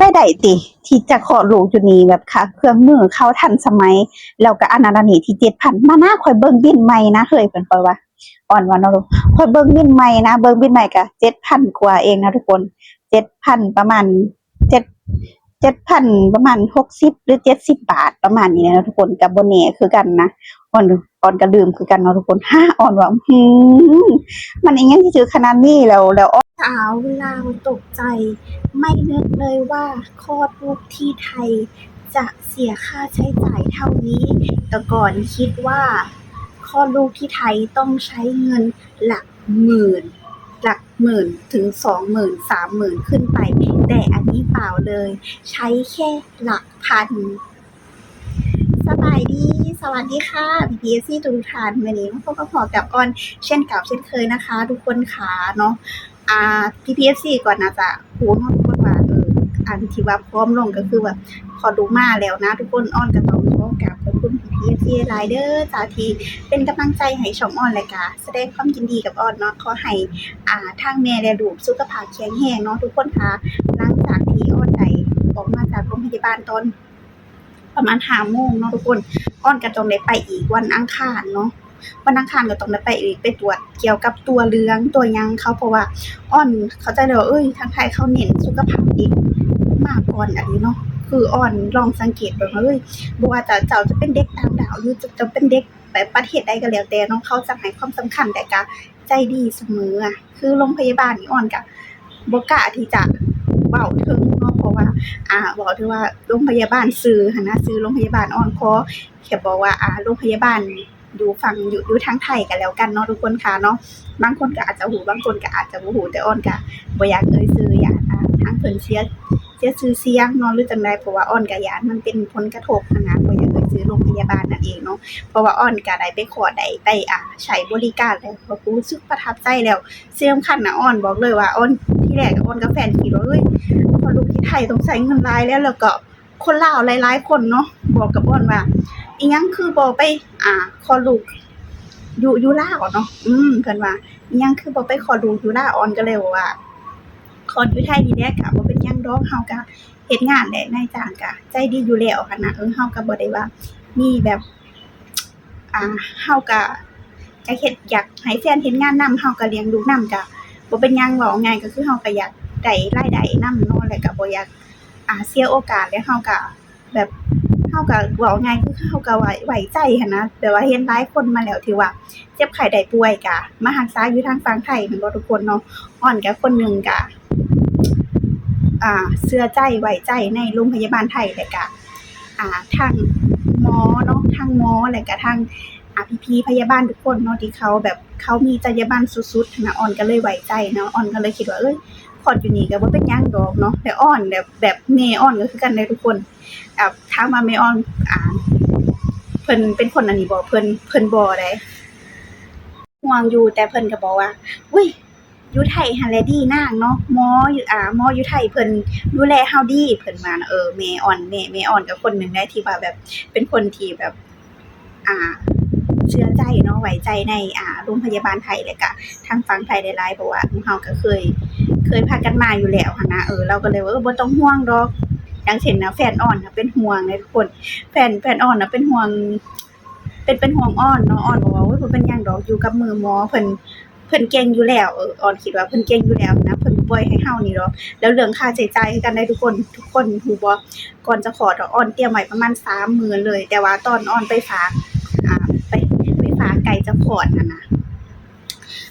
ລາຍໄດ້ຕິ ທີ່ຈະຄອດລູກຢູ່ນີ້ ແບບຄ່າເຄື່ອງມືເຂົາທັນສະໄໝ ແລ້ວກໍອັນນັ້ນອັນນີ້ທີ່ເຈັດພັນ ມານາ ຂ້ອຍເບິ່ງບິນໃໝ່ນະເຮີ້ຍ ເພິ່ນ ຂ້ອຍວ່າ ອອນວ່າເນາະ ຂ້ອຍເບິ່ງບິນໃໝ່ນະ ເບິ່ງບິນໃໝ່ກໍເຈັດພັນກວ່າເອງນະທຸກຄົນ ເຈັດພັນປະມານ ເຈັດ ເຈັດພັນປະມານຫົກສິບ ຫຼື ເຈັດສິບບາດ ປະມານນີ້ແຫຼະເນາະທຸກຄົນ ກໍບໍ່ແນ່ຄືກັນນະ ອອນ ອອນກໍລືມຄືກັນເນາະທຸກຄົນ ຮະ ອອນວ່າ ອື ມັນອີ່ຫຍັງທີ່ຖືກຂະໜາດນີ້ ແລ້ວ ແລ້ວອອນ ສາວລາວຕົກໃຈ ໄມ່ນຶກເລີຍວ່າຄອດລູກທີ່ໄທຈະເສຍຄ່າໃຊ້ຈ່າຍເທົ່ານີ້ ແຕ່ກ່ອນຄິດວ່າຄອດລູກທີ່ໄທຕ້ອງໃຊ້ເງິນຫຼັກໝື່ນ ຫຼັກໝື່ນເຖິງສອງໝື່ນ ສາມໝື່ນຂຶ້ນໄປ ແຕ່ອັນນີ້ເປົ່າເລີຍ ໃຊ້ແຄ່ຫຼັກພັນ. ສະບາຍດີ ສະຫວັດດີຄ່ະ ພີ່ໆ ເອັຟຊີ ທຸກໆທ່ານ ມື້ນີ້ມາພົບມາພໍ້ກັບອອນເຊັ່ນເກົ່າເຊັ່ນເຄີຍນະຄະ ທຸກຄົນຂາເນາະ ອ່າ ພີ່ໆ ເອັຟຊີ ກໍໜ້າຈະຮູ້ເນາະທຸກຄົນວ່າ ເອີ ອັນທີ່ວ່າພ້ອມລົງກໍຄືວ່າຄອດລູກມາແລ້ວນະທຸກຄົນ ອອນກໍຕ້ອງຂໍກາບຂອບຄຸນພີ່ໆ ເອັຟຊີ ຫຼາຍເດີ ຈາກທີ່ເປັນກຳລັງໃຈໃຫ້ຊ່ອງອອນ ແລະກະສະແດງຄວາມຍິນດີກັບອອນເນາະ ຂໍໃຫ້ ອ່າ ທັງແມ່ ແລະ ລູກສຸຂະພາບແຂງແຮງເນາະທຸກຄົນຂາ ຫຼັງຈາກທີ່ອອນໄດ້ອອກມາຈາກໂຮງພະຍາບານຕອນ ປະມານຫ້າໂມງເນາະທຸກຄົນ ອອນກໍຕ້ອງໄດ້ໄປອີກວັນອັງຄານເນາະ ວັນອັງຄານກໍຕ້ອງໄດ້ໄປອີກ ໄປກວດກ່ຽວກັບຕົວເລື່ອງຕົວຫຍັງເຂົາ ເພາະວ່າອອນເຂົ້າໃຈແລ້ວວ່າ ເອີຍ ທາງໄທເຂົາເນັ້ນສຸຂະພາບເດັກມາກກ່ອນອັນນີ້ເນາະ ຄືອອນລອງສັງເກດເບິ່ງວ່າ ເອີຍ ບໍ່ວ່າຈະ ເຈົ້າຈະເປັນເດັກຕ່າງດ້າວ ຫຼື ຈະ ຈະເປັນເດັກແບບປະເທດໃດກໍແລ້ວແຕ່ເນາະ ເຂົາຈະໃຫ້ຄວາມສຳຄັນ ແລະກະໃຈດີສະເໝີ ຄືໂຮງພະຍາບານນີ້ ອອນກະບໍ່ກ້າທີ່ຈະເວົ້າເຖິງເນາະ ເພາະວ່າ ອ່າ ເວົ້າເຖິງວ່າໂຮງພະຍາບານຊື່ຫັ້ນນະ ຊື່ໂຮງພະຍາບານ ອອນຂໍແຄ່ບອກວ່າ ອ່າ ໂຮງພະຍາບານຢູ່ຝັ່ງ ຢູ່ ຢູ່ທາງໄທກໍແລ້ວກັນເນາະ ທຸກຄົນຂາເນາະ ບາງຄົນກໍອາດຈະຮູ້ ບາງຄົນກໍອາດຈະບໍ່ຮູ້ ແຕ່ອອນກະບໍ່ຢາກເອີ່ຍຊື່ ຢ້ານ ອ່າ ທາງເພິ່ນເສຍ ເສຍຊື່ສຽງເນາະ ຫຼື ຈັ່ງໃດ ເພາະວ່າອອນກະຢ້ານມັນເປັນຜົນກະທົບຫັ້ນນະ ບໍ່ຢາກເອີ່ຍຊື່ໂຮງພະຍາບານນັ້ນເອງເນາະ ເພາະວ່າອອນກະໄດ້ໄປ ຂໍໄດ້ໄປ ອ່າ ໃຊ້ບໍລິການແລ້ວ ກໍຮູ້ສຶກປະທັບໃຈແລ້ວ ທີ່ສຳຄັນນະ ອອນບອກເລີຍວ່າ ອອນ ທີແລກອອນກັບແຟນຄິດວ່າ ເອີຍ ຄອດລູກທີ່ໄທຕ້ອງໃຊ້ເງິນຫຼາຍແລ້ວ ແລ້ວກໍຄົນລາວຫຼາຍໆຄົນເນາະ ບອກກັບອອນວ່າ ອີ່ຫຍັງຄືບໍ່ໄປ ອ່າ ຄອດລູກຢູ່ ຢູ່ລາວເນາະ ອືມ ເພິ່ນວ່າ ອີ່ຫຍັງຄືບໍ່ໄປຄອດລູກຢູ່ລາວ ອອນກໍເລີຍບອກວ່າ ຄອດຢູ່ໄທນີ້ແຫຼະ ກະບໍ່ເປັນຫຍັງດອກ ເຮົາກະເຮັດງານແຫຼະ ນາຍຈ້າງກະໃຈດີຢູ່ແລ້ວຫັ້ນນະ ເອີ ເຮົາກະບໍ່ໄດ້ວ່າມີແບບ ອ່າ ເຮົາກະ ກະເຮັດ ຢາກໃຫ້ແຟນເຮັດງານນຳ ເຮົາກະລ້ຽງລູກນຳ ກະບໍ່ເປັນຫຍັງ ເວົ້າງ່າຍກໍຄືເຮົາກະຢາກໄດ້ລາຍໄດ້ນຳເນາະ ແລະກະບໍ່ຢາກ ອ່າ ເສຍໂອກາດ ແລະເຮົາກະແບບ ເຮົາກະ ເວົ້າງ່າຍຄືເຮົາກະໄວ້ ໄວ້ໃຈຫັ້ນນະ ແບບວ່າເຫັນຫຼາຍຄົນມາແລ້ວທີ່ວ່າເຈັບໄຂ້ໄດ້ປ່ວຍກະມາຮັກສາຢູ່ທາງຝັ່ງໄທແມ່ນບໍ່ທຸກຄົນເນາະ ອອນກະຄົນໜຶ່ງກະ ອ່າ ເຊື່ອໃຈໄວ້ໃຈໃນໂຮງພະຍາບານໄທ ແລະກະ ອ່າ ທັງໝໍເນາະ ທັງໝໍ ແລະກະທັງ ອ່າ ພີ່ໆພະຍາບານທຸກຄົນເນາະ ທີ່ເຂົາແບບ ເຂົາມີຈັນຍາບັນສຸດໆຫັ້ນນະ ອອນກໍເລີຍໄວ້ໃຈເນາະ ອອນກໍເລີຍຄິດວ່າ ເອີຍ ຄອດຢູ່ນີ້ກໍບໍ່ເປັນຫຍັງດອກເນາະ ແລະອອນແບບ ແບບແມ່ອອນກໍຄືກັນເດ້ທຸກຄົນ ອ່າ ຖາມວ່າແມ່ອອນ ອ່າ ເພິ່ນເປັນຄົນອັນນີ້ບໍ່ ເພິ່ນ ເພິ່ນບໍ່ໃດ ຫ່ວງຢູ່ ແຕ່ເພິ່ນກໍບອກວ່າ ອຸ້ຍ ຢູ່ໄທຫັ້ນແຫຼະດີນາງເນາະ ໝໍຢູ່ ອ່າ ໝໍຢູ່ໄທເພິ່ນດູແລເຮົາດີ ເພິ່ນວ່ານະ ເອີ ແມ່ອອນ ແມ່ ແມ່ອອນກໍຄົນໜຶ່ງໄດ໋ ທີ່ວ່າແບບເປັນຄົນທີ່ແບບ ອ່າ ເຊື່ອໃຈເນາະ ໄວ້ໃຈໃນ ອ່າ ໂຮງພະຍາບານໄທ ແລະກະທາງຝັ່ງໄທຫຼາຍໆ ເພາະວ່າເຮົາກໍເຄີຍ ເຄີຍພາກັນມາຢູ່ແລ້ວຫັ້ນນະ ເອີ ລາວກໍເລີຍວ່າ ເອີ ບໍ່ຕ້ອງຫ່ວງດອກ ຢ່າງເຊັ່ນນະ ແຟນອອນນະເປັນຫ່ວງເດ້ທຸກຄົນ ແຟນ ແຟນອອນນະເປັນຫ່ວງ ເປັນ ເປັນຫ່ວງອອນເນາະ ອອນບອກວ່າ ໂອ້ຍ ບໍ່ເປັນຫຍັງດອກ ຢູ່ກັບມືໝໍ ເພິ່ນ ເພິ່ນເກັ່ງຢູ່ແລ້ວ ເອີ ອອນຄິດວ່າເພິ່ນເກັ່ງຢູ່ແລ້ວນະ ເພິ່ນບໍ່ປ່ອຍໃຫ້ເຮົານີ້ດອກ ແລ້ວເລື່ອງຄ່າໃຊ້ຈ່າຍຄືກັນໄດ໋ທຸກຄົນ ທຸກຄົນຮູ້ບໍ່ ກ່ອນຈະຄອດອອນຕຽມໄວ້ປະມານສາມໝື່ນເລີຍ ແຕ່ວ່າຕອນອອນໄປຝາກ ອ່າ ໄປ ໄປຝາກໃກ້ຈະຄອດຫັ້ນນະ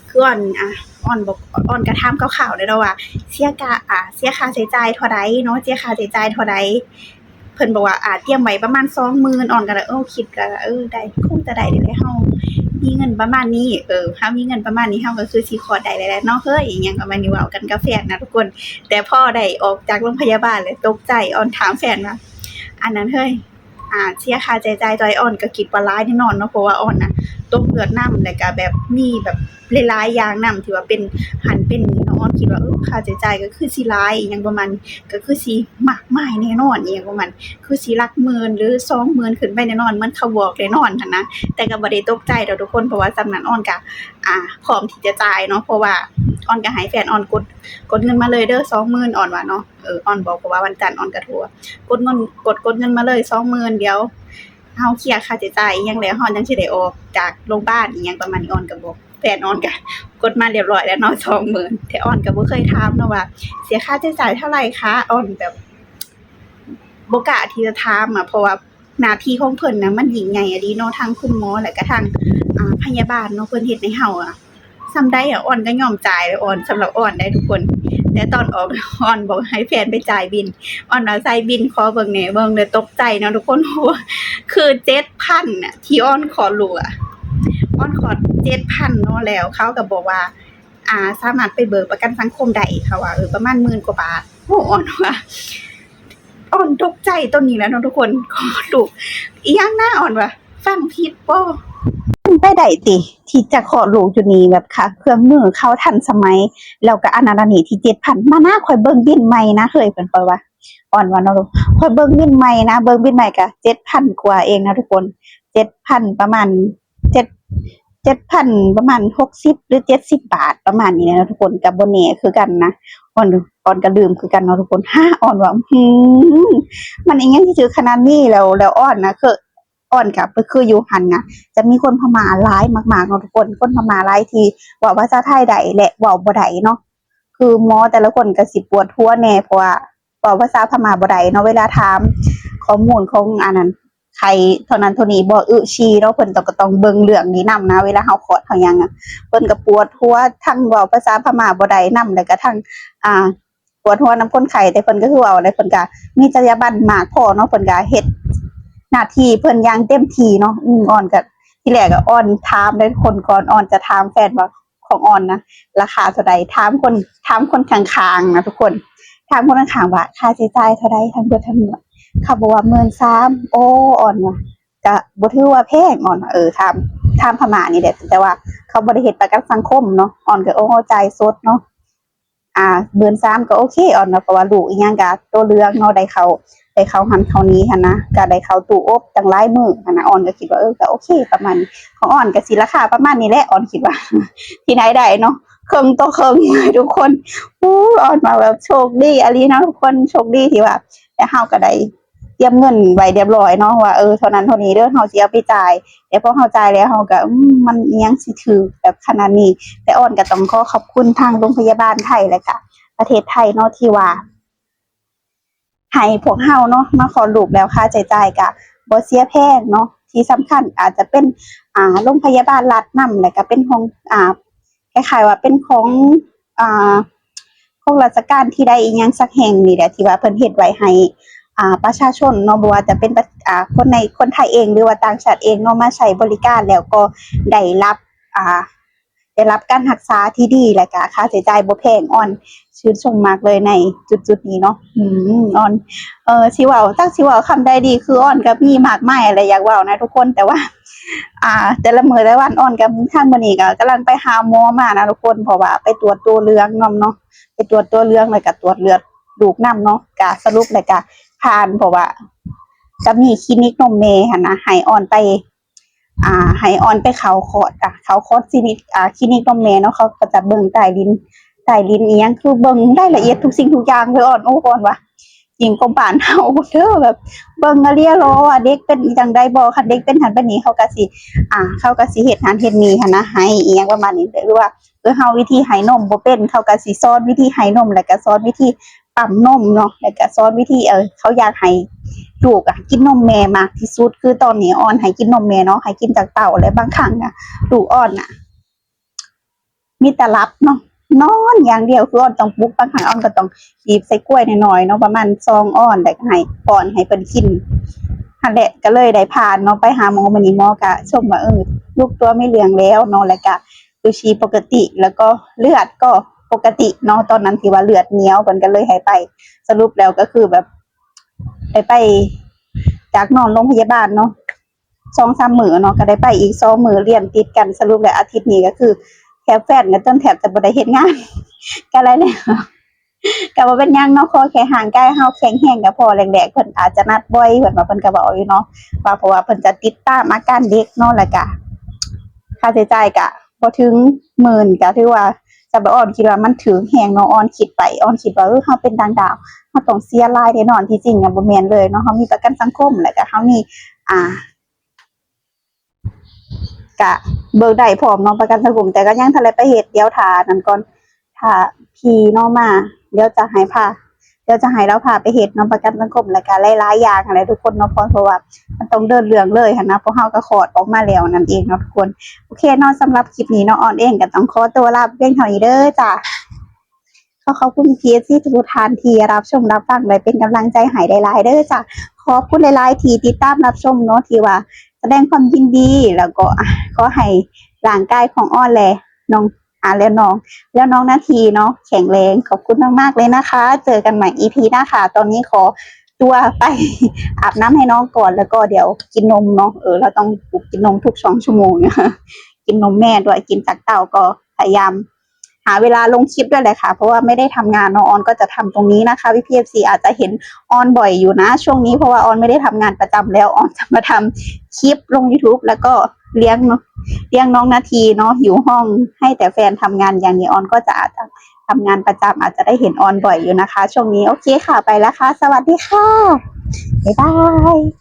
ຄືອອນ ອ່າ ອອນບອກ ອອນກະຖາມຄ່າວໆແດ່ເນາະວ່າ ເສຍກະ ອ່າ ເສຍຄ່າໃຊ້ຈ່າຍເທົ່າໃດເນາະ ເສຍຄ່າໃຊ້ຈ່າຍເທົ່າໃດ ເພິ່ນບອກວ່າ ອ່າ ຕຽມໄວ້ປະມານສອງໝື່ນ ອອນກໍເອີ ຄິດກໍ ເອີ ໄດ້ ຄົງຈະໄດ້ແຫຼະ ເຮົາມີເງິນປະມານນີ້ ເອີ ເຮົາມີເງິນປະມານນີ້ ເຮົາກໍຄືຊິຄອດໄດ້ແລ້ວເນາະເຮີ້ຍ ອີ່ຫຍັງປະມານນີ້ ເວົ້າກັນກັບແຟນນະທຸກຄົນ ແຕ່ພໍໄດ້ອອກຈາກໂຮງພະຍາບານແລ້ວຕົກໃຈ ອອນຖາມແຟນວ່າ ອັນນັ້ນເຮີ້ຍ ອ່າ ເສຍຄ່າໃຊ້ຈ່າຍເທົ່າໃດ ອອນກໍຄິດວ່າຫຼາຍແນ່ນອນເນາະ ເພາະວ່າອອນນະຕົກເລືອດນຳ ແລ້ວກໍແບບມີແບບ ຫຼາຍໆຢ່າງນຳ ທີ່ວ່າເປັນຫັ້ນເປັນນີ້ເນາະ ອອນຄິດວ່າ ເອີ ຄ່າໃຊ້ຈ່າຍກໍຄືຊິຫຼາຍອີ່ຫຍັງປະມານນີ້ ກໍຄືຊິມາກມາຍແນ່ນອນອີ່ຫຍັງປະມານ ຄືຊິຫຼັກໝື່ນ ຫຼື ສອງໝື່ນຂຶ້ນໄປແນ່ນອນ ເໝືອນເຂົາບອກແນ່ນອນຫັ້ນນະ ແຕ່ກໍບໍ່ໄດ້ຕົກໃຈດອກທຸກຄົນ ເພາະວ່າຊ່ຳນັ້ນອອນກໍ ອ່າ ພ້ອມທີ່ຈະຈ່າຍເນາະ ເພາະວ່າອອນກໍໃຫ້ແຟນອອນກົດ ກົດເງິນມາເລີຍເດີ ສອງໝື່ນ ອອນວ່າເນາະ ເອີ ອອນບອກ ເພາະວ່າວັນຈັນອອນກໍໂທ ກົດເງິນ ກົດ ກົດເງິນມາເລີຍ ສອງໝື່ນ ດຽວ ເຮົາເຄຍຄ່າໃຊ້ຈ່າຍອີ່ຫຍັງແລ້ວ ເຮົາຈັ່ງຊິໄດ້ອອກຈາກໂລງບານອີ່ຫຍັງປະມານນີ້ ອອນກໍບອກແຟນອອນກໍກົດມາຮຽບຮ້ອຍແລ້ວເນາະ ສອງໝື່ນ ແຕ່ອອນກໍບໍ່ເຄີຍຖາມເນາະວ່າເສຍຄ່າໃຊ້ຈ່າຍເທົ່າໃດຄະ ອອນແບບບໍ່ກ້າທີ່ຈະຖາມອະ ເພາະວ່າໜ້າທີ່ຂອງເພິ່ນນະມັນຍິ່ງໃຫຍ່ອີ່ຫຼີເນາະ ທັງຄຸນໝໍ ແລ້ວກໍທັງ ອ່າ ພະຍາບານເນາະ ເພິ່ນເຮັດໃຫ້ເຮົາອະ ສ່ຳໃດອະ ອອນກໍຍອມຈ່າຍແລ້ວ ອອນ ສຳລັບອອນໄດ໋ທຸກຄົນ ແຕ່ຕອນອອກ ອອນບອກໃຫ້ແຟນໄປຈ່າຍບິນ ອອນວ່າໃສ່ບິນ ຂໍເບິ່ງແດ່ ເບິ່ງແລ້ວຕົກໃຈເນາະທຸກຄົນ ໂອ້ ຄືເຈັດພັນນະ ທີ່ອອນຄອດລູກອະ ອອນຄອດເຈັດພັນເນາະ ແລ້ວເຂົາກໍບອກວ່າ ອ່າ ສາມາດໄປເບີກປະກັນສັງຄົມໄດ້ ເຂົາວ່າ ເອີ ປະມານໝື່ນກວ່າບາດ ໂອ້ ອອນວ່າ ອອນຕົກໃຈຕົວນີ້ແຫຼະເນາະທຸກຄົນ ຄອດລູກ ອີ່ຫຍັງນະ ອອນວ່າ ຟັງຜິດບໍ່? ເປັນໄປໄດ້ຕິ ທີ່ຈະຄອດລູກຢູ່ນີ້ ແບບຄ່າເຄື່ອງມືເຂົາທັນສະໄໝ ແລ້ວກໍອັນນັ້ນອັນນີ້ທີ່ເຈັດພັນ ມານະ ຂ້ອຍເບິ່ງບິນໃໝ່ນະເຮີ້ຍ ເພິ່ນ ຂ້ອຍວ່າ ອອນວ່າເນາະ ຂ້ອຍເບິ່ງບິນໃໝ່ນະ ເບິ່ງບິນໃໝ່ກໍເຈັດພັນກວ່າເອງນະທຸກຄົນ ເຈັດພັນ ປະມານ ເຈັດ ເຈັດພັນ ປະມານຫົກສິບ ຫຼື ເຈັດສິບບາດ ປະມານນີ້ແຫຼະເນາະທຸກຄົນ ກໍບໍ່ແນ່ຄືກັນນະ ອອນ ອອນກໍລືມຄືກັນເນາະທຸກຄົນ ຮະ ອອນວ່າ ອື ມັນອີ່ຫຍັງທີ່ຖືກຂະໜາດນີ້ ແລ້ວ ແລ້ວອອນນະ ຄື ອອນກໍໄປຄືຢູ່ຫັ້ນນະ ຈະມີຄົນພະມ້າຫຼາຍມາກໆເນາະທຸກຄົນ ຄົນພະມ້າຫຼາຍທີ່ເວົ້າພາສາໄທໄດ້ ແລະ ເວົ້າບໍ່ໄດ້ເນາະ ຄືໝໍແຕ່ລະຄົນກໍຊິປວດຫົວແດ່ ເພາະວ່າເວົ້າພາສາພະມ້າບໍ່ໄດ້ເນາະ ເວລາຖາມຂໍ້ມູນຂອງອັນນັ້ນ ໄຂ້ເທົ່ານັ້ນເທົ່ານີ້ບໍ່ ອຶ ຊີເນາະ ເພິ່ນຕ້ອງ ກໍຕ້ອງເບິ່ງເລື່ອງນີ້ນຳນະ ເວລາເຮົາຄອດເຮົາຫຍັງນະ ເພິ່ນກໍປວດຫົວ ທັງເວົ້າພາສາພະມ້າບໍ່ໄດ້ນຳ ແລ້ວກໍທັງ ອ່າ ປວດຫົວນຳຄົນໄຂ້ ແຕ່ເພິ່ນກໍຄືເວົ້າແຫຼະ ເພິ່ນກໍມີຈັນຍາບັນມາກພໍເນາະ ເພິ່ນກໍເຮັດໜ້າທີ່ເພິ່ນຢ່າງເຕັມທີ່ເນາະ ອື ອອນກໍ ທີແລກກໍອອນຖາມເດ້ ຄົນກ່ອນອອນຈະຖາມແຟນວ່າ ຂອງອອນນະລາຄາເທົ່າໃດ ຖາມຄົນ ຖາມຄົນຂ້າງໆນະທຸກຄົນ ຖາມຄົນຂ້າງໆວ່າຄ່າໃຊ້ຈ່າຍເທົ່າໃດ ທັງເບິດທັງມວນ ເຂົາບອກວ່າໝື່ນສາມ ໂອ້ ອອນວ່າ ກະບໍ່ຖືວ່າແພງ ອອນວ່າ ເອີ ຖາມ ຖາມພະມ້ານີ້ແຫຼະ ແຕ່ວ່າເຂົາບໍ່ໄດ້ເຮັດປະກັນສັງຄົມເນາະ ອອນກໍ ໂອ້ ຈ່າຍສົດເນາະ ອ່າ ໝື່ນສາມ ກໍໂອເຄ ອອນວ່າ ເພາະວ່າລູກອີ່ຫຍັງກະໂຕເລື່ອງເນາະ ໄດ້ເຂົ້າ ໄດ້ເຂົ້າຫັ້ນເຂົ້ານີ້ຫັ້ນນະ ກະໄດ້ເຂົ້າຕູ້ອົບຕັ້ງຫຼາຍມື້ຫັ້ນນະ ອອນກໍຄິດວ່າ ເອີ ກໍໂອເຄປະມານນີ້ ຂອງອອນກໍຊິລາຄາປະມານນີ້ແຫຼະ ອອນຄິດວ່າ ທີ່ໄດ້ໄດ້ເນາະ ເຄິ່ງຕໍ່ເຄິ່ງ ທຸກຄົນ ໂອ້ຍ ອອນວ່າແບບໂຊກດີອີ່ຫຼີເນາະທຸກຄົນ ໂຊກດີທີ່ວ່າ ແຕ່ເຮົາກໍໄດ້ຕຽມເງິນໄວ້ຮຽບຮ້ອຍເນາະ ວ່າ ເອີ ເທົ່ານັ້ນເທົ່ານີ້ເດີ ເຮົາຊິເອົາໄປຈ່າຍ ແຕ່ພໍເຮົາຈ່າຍແລ້ວ ເຮົາກໍ ອືມ ມັນອີ່ຫຍັງຊິຖືກແບບຂະໜາດນີ້ ແຕ່ອອນກໍຕ້ອງຂໍຂອບຄຸນທາງໂຮງພະຍາບານໄທ ແລະກະປະເທດໄທເນາະ ທີ່ວ່າ ໃຫ້ພວກເຮົາເນາະ ມາຄອດລູກແລ້ວ ຄ່າໃຊ້ຈ່າຍກະບໍ່ເສຍແພງເນາະ ທີ່ສຳຄັນອາດຈະເປັນ ອ່າ ໂຮງພະຍາບານລັດນຳ ແລ້ວກະເປັນຂອງ ອ່າ ຄ້າຍໆວ່າເປັນຂອງ ອ່າ ຂອງລາຊະການທີ່ໃດອີ່ຫຍັງສັກແຫ່ງນີ້ແຫຼະ ທີ່ວ່າເພິ່ນເຮັດໄວ້ໃຫ້ ອ່າ ປະຊາຊົນເນາະ ບໍ່ວ່າຈະເປັນ ອ່າ ຄົນໃນ ຄົນໄທເອງ ຫຼືວ່າຕ່າງຊາດເອງເນາະ ມາໃຊ້ບໍລິການ ແລ້ວກໍໄດ້ຮັບ ອ່າ ໄດ້ຮັບການຮັກສາທີ່ດີ ແລະກະຄ່າໃຊ້ຈ່າຍບໍ່ແພງ ອອນຊື່ນຊົມມາກເລີຍໃນຈຸດໆນີ້ເນາະ ອືມ ອອນ ເອີ ຊິເວົ້າ ຈັກຊິເວົ້າຄຳໃດດີ ຄືອອນກໍມີມາກມາຍແຫຼະຢາກເວົ້ານະທຸກຄົນ ແຕ່ວ່າ ອ່າ ແຕ່ລະມື້ແຕ່ລະວັນ ອອນກໍ ທາງມື້ນີ້ກໍກຳລັງໄປຫາໝໍມານະທຸກຄົນ ເພາະວ່າໄປກວດໂຕເລືອດນຳເນາະ ໄປກວດໂຕເລືອດ ແລະກະກວດເລືອດລູກນຳເນາະ ກະສະຫຼຸບແລະກະຜ່ານ ເພາະວ່າກໍມີຄລີນິກນົມແມ່ຫັ້ນນະ ໃຫ້ອອນໄປ ອ່າ ໃຫ້ອອນໄປເຂົ້າຄອດ ອ່າ ເຂົ້າຄອດຄລີນິກ ອ່າ ຄລີນິກນົມແມ່ເນາະ ເຂົາກໍຈະເບິ່ງໃຕ້ດິນ ໃຕ້ດິນອີ່ຫຍັງ ຄືເບິ່ງລາຍລະອຽດທຸກສິ່ງທຸກຢ່າງເລີຍ ອອນ ໂອ້ ອອນວ່າ ຍິ່ງກວ່າບ້ານເຮົາເດີ ແບບເບິ່ງອາເລຍລໍວ່າເດັກເປັນຈັ່ງໃດບໍ່ ຄັນເດັກເປັນຫັ້ນເປັນນີ້ ເຂົາກໍຊິ ອ່າ ເຂົາກໍຊິເຮັດຫັ້ນເຮັດນີ້ຫັ້ນນະ ໃຫ້ອີ່ຫຍັງປະມານນີ້ ຫຼືວ່າ ເອີ ເຮົາວິທີໃຫ້ນົມບໍ່ເປັນ ເຂົາກໍຊິສອນວິທີໃຫ້ນົມ ແລ້ວກໍສອນວິທີປ້ຳນົມເນາະ ແລ້ວກໍສອນວິທີ ເອີ ເຂົາຢາກໃຫ້ລູກອະກິນນົມແມ່ມາກທີ່ສຸດ ຄືຕອນນີ້ອອນໃຫ້ກິນນົມແມ່ເນາະ ໃຫ້ກິນຈາກເຕົ້າ ແລະບາງຄັ້ງນະ ລູກອອນນະ ມີແຕ່ຫຼັບເນາະ ນອນຢ່າງດຽວ ຄືອອນຕ້ອງປຸກ ບາງຄັ້ງອອນກໍຕ້ອງບີບໃສ່ກວຍນ້ອຍໆເນາະ ປະມານສອງອອນ ແລ້ວກໍໃຫ້ປ້ອນໃຫ້ເພິ່ນກິນ ຫັ້ນແຫຼະ ກໍເລີຍໄດ້ຜ່ານເນາະ ໄປຫາໝໍມື້ນີ້ ໝໍກໍຊົມວ່າ ເອີ ລູກຕົວະມີເລື່ອງແລ້ວເນາະ ແລ້ວກໍ ຄືຊີປົກກະຕິ ແລ້ວກໍເລືອດກໍປົກກະຕິເນາະ ຕອນນັ້ນທີ່ວ່າເລືອດໜຽວ ເພິ່ນກໍເລີຍໃຫ້ໄປ ສະຫຼຸບແລ້ວກໍຄືແບບ ໄດ້ໄປ ຈາກນອນໂຮງພະຍາບານເນາະ ສອງສາມມື້ເນາະ ກໍໄດ້ໄປອີກສອງມື້ລຽນຕິດກັນ ສະຫຼຸບແລ້ວອາທິດນີ້ກໍຄືແຂ ບແຟນກໍຈົນແທບຈະບໍ່ໄດ້ເຮັດງານ ກໍໄດ້ແລ້ວ ກໍບໍ່ເປັນຫຍັງເນາະ ຂໍແຄ່ຮ່າງກາຍເຮົາແຂງແຮງກໍພໍ. ແລກໆເພິ່ນອາດຈະນັດບໍ່ອຍ ເພິ່ນວ່າ ເພິ່ນກໍເວົ້າຢູ່ເນາະ ວ່າເພາະວ່າເພິ່ນຈະຕິດຕາມອາການເດັກເນາະ ແລ້ວກໍຄ່າໃຊ້ຈ່າຍກໍບໍ່ເຖິງໝື່ນ ກໍຖືວ່າ ສຳລັບອອນຄິດວ່າມັນຖືກແຮງເນາະ. ອອນຄິດໄປ ອອນຄິດວ່າ ເອີ ເຮົາເປັນຕ່າງດ້າວ ເຮົາຕ້ອງເສຍຫຼາຍແນ່ນອນ. ທີ່ຈິງອະບໍ່ແມ່ນເລີຍເນາະ ເຮົາມີປະກັນສັງຄົມ ແລ້ວກໍເຮົາມີ ອ່າ ກະເບີກໄດ້ພ້ອມເນາະ ປະກັນສັງຄົມ ແຕ່ກໍຍັງທັນໄດ້ໄປເຮັດ. ດຽວຖ້ານັ້ນກ່ອນ ຖ້າພີ່ເນາະມາ ດຽວຈະໃຫ້ພາ ດຽວຈະໃຫ້ລາວພາໄປເຮັດເນາະ ປະກັນສັງຄົມ ແລ້ວກໍຫຼາຍໆຢ່າງຫັ້ນແຫຼະທຸກຄົນເນາະ ເພາະ ເພາະວ່າມັນຕ້ອງເດີນເລື່ອງເລີຍຫັ້ນນະ ພວກເຮົາກໍຄອດອອກມາແລ້ວນັ້ນເອງເນາະທຸກຄົນ. ໂອເຄເນາະ ສຳລັບຄລິບນີ້ເນາະ ອອນເອງກໍຕ້ອງຂໍຕົວລາພຽງເທົ່ານີ້ເດີຈ້າ. ຂໍຂອບຄຸນ ເອັຟຊີ ທຸກໆທ່ານທີ່ຮັບຊົມຮັບຟັງ ແລະ ເປັນກຳລັງໃຈໃຫ້ຫຼາຍໆເດີຈ້າ. ຂອບຄຸນຫຼາຍໆທີ່ຕິດຕາມຮັບຊົມເນາະ ທີ່ວ່າສະແດງຄວາມຍິນດີ ແລ້ວກໍ ອ່າ ຂໍໃຫ້ຮ່າງກາຍຂອງອອນ ແລະ ນ້ອງ ອ່າ ແລະ ນ້ອງ ແລະ ນ້ອງນາທີເນາະ ແຂງແຮງ. ຂອບຄຸນມາກໆເລີຍນະຄະ ເຈີກັນໃໝ່ ອີພີ ໜ້າຄະ. ຕອນນີ້ຂໍຕົວໄປອາບນ້ຳໃຫ້ນ້ອງກ່ອນ ແລ້ວກໍດຽວກິນນົມເນາະ. ເອີ ລາວຕ້ອງປຸກກິນນົມທຸກສອງຊົ່ວໂມງ ກິນນົມແມ່ດ້ວຍ ກິນຈາກເຕົ້າ ກໍພະຍາຍາມ ຫາເວລາລົງຄລິບດ້ວຍແຫຼະຄ່ະ ເພາະວ່າໄມ່ໄດ້ທຳງານເນາະ. ອອນກໍຈະທຳຕົງນີ້ນະຄະ ພີ່ໆ ເອັຟຊີ ອາດຈະເຫັນອອນບ່ອຍຢູ່ນະຊ່ວງນີ້ ເພາະວ່າອອນໄມ່ໄດ້ທຳງານປະຈຳແລ້ວ ອອນຈະມາທຳຄລິບລົງ YouTube ແລ້ວກໍລ້ຽງ ລ້ຽງນ້ອງນາທີເນາະ ຢູ່ຫ້ອງ ໃຫ້ແຕ່ແຟນທຳງານຢ່າງນີ້. ອອນກໍຈະອາດຈະທຳງານປະຈຳ ອາດຈະໄດ້ເຫັນອອນບ່ອຍຢູ່ນະຄະຊ່ວງນີ້. ໂອເຄຄ່ະ ໄປລະຄ່ະ ສະຫວັດດີຄ່ະ ບາຍບາຍ.